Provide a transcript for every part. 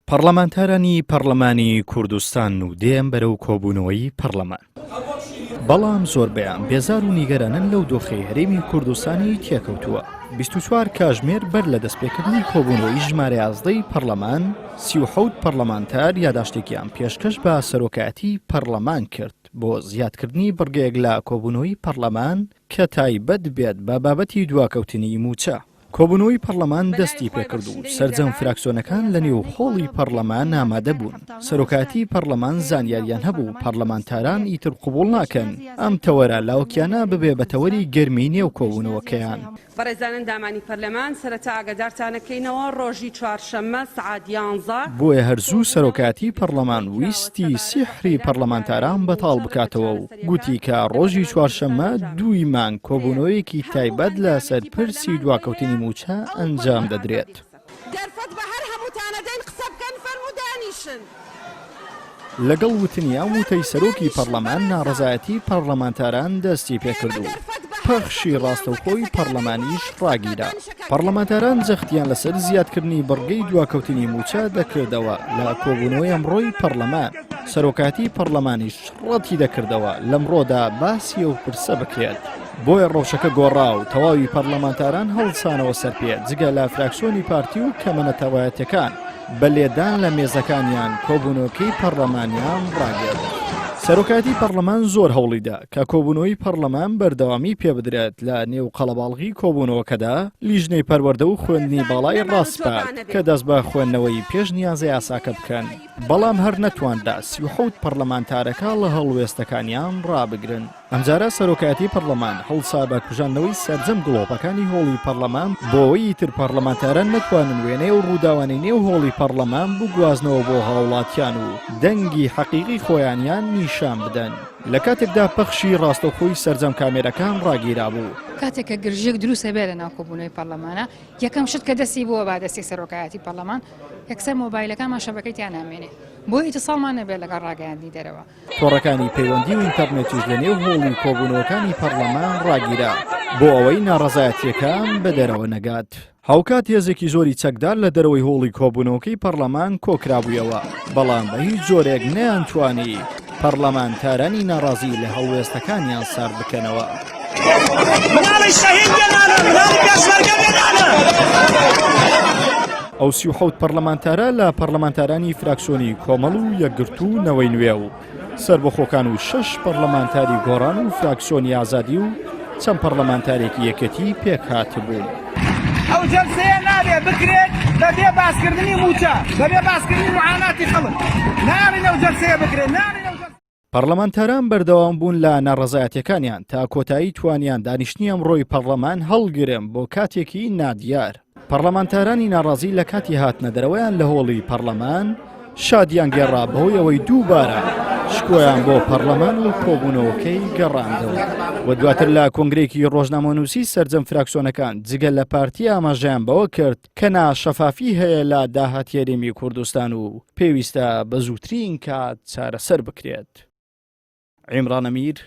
پەڕلەمانتارانی پەڕلەمانی کوردستان و دێن بەرەو کۆبوونەوەی پەڕلەمان. بەڵام زۆربەیان بێزار و نیگەرانن لەو دۆخەی هەرێمی کوردستانی تێکەوتووە. 24 کاژمێر بەر لە دەستپێکردنی کۆبوونەوەی ژمارە یازدەی پەڕلەمان، 37 پەڕلەمانتار یاداشتێکیان پێشکەش بە سەرۆکایەتی پەڕلەمان کرد بۆ زیادکردنی بڕگەیەک لە کۆبوونەوەی پەڕلەمان کە تایبەت بێت بە بابەتی دواکەوتنی مووچە. کۆبوونەوەی پەڕلەمان دەستی پێکرد و سەرجەم فراکسیۆنەکان لە نێو هۆڵی پەڕلەمان ئامادە بوون. سەرۆکایەتی پەڕلەمان زانیاریان هەبوو پەڕلەمانتاران ئیتر قبوڵ ناکەن ئەم تەوەرە لاوەکیانە ببێ بە تەوەری گەرمی نێو کۆبوونەوەکەیان. بەڕێزان ئەندامانی پەرلەمان سەرەتا ئاگادارتانەکەینەوە ڕۆژی چوارشەممە سەعات یانزە. بۆیە هەر زوو سەرۆکایەتی پەڕلەمان ویستی سیحری پەڕلەمانتاران بەتاڵ بکاتەوە و گوتی کە ڕۆژی چوارشەممە دووی مانگ کۆبوونەوەیەکی تایبەت لە سەر پرسی دواکەوتنی مووچە ئەنجام دەدرێت. دەرفەت بە هەر هەمووتان ئەدەین قسە بکەن فەرموو دانیشن. لەگەڵ وتنی ئەم وتەی سەرۆکی پەڕلەمان ناڕەزایەتی پەڕلەمانتاران دەستی پێکرد و پەخشی ڕاستەوخۆی پەڕلەمانیش ڕاگیرا. پەڕلەمانتاران جەختیان لەسەر زیادکردنی بڕگەی دواکەوتنی مووچە دەکردەوە لە کۆبوونەوەی ئەمڕۆی پەڕلەمان، سەرۆکایەتی پەڕلەمانیش ڕەتی دەکردەوە لەمڕۆدا باسی ئەو پرسە بکرێت. بۆیە ڕەوشەکە گۆڕا و تەواوی پەڕلەمانتاران هەڵسانەوە سەرپێ جگە لە فراکسیۆنی پارتی و کەمە نەتەوایەتیەکان بە لێدان لە مێزەکانیان کۆبوونەوەکەی پەڕلەمانیان ڕاگرت. سەرۆکایەتی پەڕلەمان زۆر هەوڵیدا کە کۆبوونەوەی پەڕلەمان بەردەوامی پێبدرێت لە نێو قەڵەباڵغی کۆبوونەوەکەدا لیژنەی پەروەردە و خوێندنی باڵای ڕاسپارد کە دەست بە خوێندنەوەی پێشنیازە یاساکە بکەن. بەڵام هەر نەتوانرا 37 پەڕلەمانتارەکە ڵە هەڵوێستەکانیان ڕابگرن. ئەمجارە سەرۆکایەتی پەڕلەمان هەڵسا بە کوژاندنەوەی سەرجەم گڵۆپەکانی هۆڵی پەڕلەمان بۆوەی ئیتر پەڕلەمانتاران نەتوانن وێنەی ئەو ڕووداوانەی نێو هۆڵی پەڕلەمان بگوازنەوە بۆ هاوڵاتیان و دەنگی حەقیقی خۆیانیان نیشان بدەن لە کاتێکدا پەخشی ڕاستەوخۆی سەرجەم کامێرەکان ڕاگیرابوو. کاتێک کە گرژییەک دروست ئەبێت لەناو کۆبوونەوەی پەڕلەمانا یەکەم شت کە دەستی بووە با دەستی سەرۆکایەتی پەڕلەمان یەکسەر مۆبایلەکانمان شەبەکەی تیا نامێنێ بۆ ئیتیساڵمان نەبێت لەگەڵ ڕاگەیاندنی دەرەوە. تۆڕەکانی پەیوەندی و ئینتەرنێتیش لە نێو هۆڵی کۆبوونەوەکانی پەڕلەمان ڕاگیرا بۆ ئەوەی ناڕەزایەتییەکان بە دەرەوە نەگات. هاوکات هێزێکی زۆری چەکدار لە دەرەوەی هۆڵی کۆبوونەوەکەی پەڕلەمان کۆکرابوویەوە، بەڵام بە هیچ جۆرێک نەیانتوانی پەڕلەمانتارانی ناڕازی لە هەڵوێستەکانیان سارد بکەنەوە. مناڵی شەهید بێنانە، مناڵی پێشمەرگە بێنانە. ئەو 37 پەڕلەمانتارە لە پەڕلەمانتارانی فراکسیۆنی کۆمەڵ و یەکگرتوو و نەوەی نوێ و سەربەخۆکان و شەش پەڕلەمانتاری گۆڕان و فراکسیۆنی ئازادی و چەند پەڕلەمانتارێکی یەکێتی پێکهاتبوون. ئەو جەلسەیە نابێ بکرێت بەبێ باسکردنی مووچە، بەبێ باسکردنی موعاناتی خەڵک. ناڵێن ئەو جەلسەیە بکرێت، ناڵێن ئەو جەلسەیە. پەڕلەمانتاران بەردەوام بوون لە ناڕەزایەتیەکانیان تا کۆتایی توانیان دانیشتنی ئەمڕۆی پەڕلەمان هەڵگرن بۆ کاتێکی نادیار. پەڕلەمانتارانی ناڕازی لە کاتی هاتنە دەرەوەیان لە هۆڵی پەڕلەمان شادیان گێڕا بەهۆی ئەوەی دووبارە شکۆیان بۆ پەڕلەمان و کۆبوونەوەکەی گەڕاندەوە و دواتر لە کۆنگرێکی ڕۆژنامەنووسی سەرجەم فراکسیۆنەکان جگە لە پارتی ئاماژەیان بەوە کرد کە ناشەفافی هەیە لە داهاتی هەرێمی کوردستان و پێویستە بە زووترین کات چارەسەر بکرێت. عیمران ئەمیر،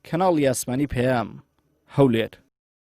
کەناڵی ئاسمانی پەیام، هەولێر.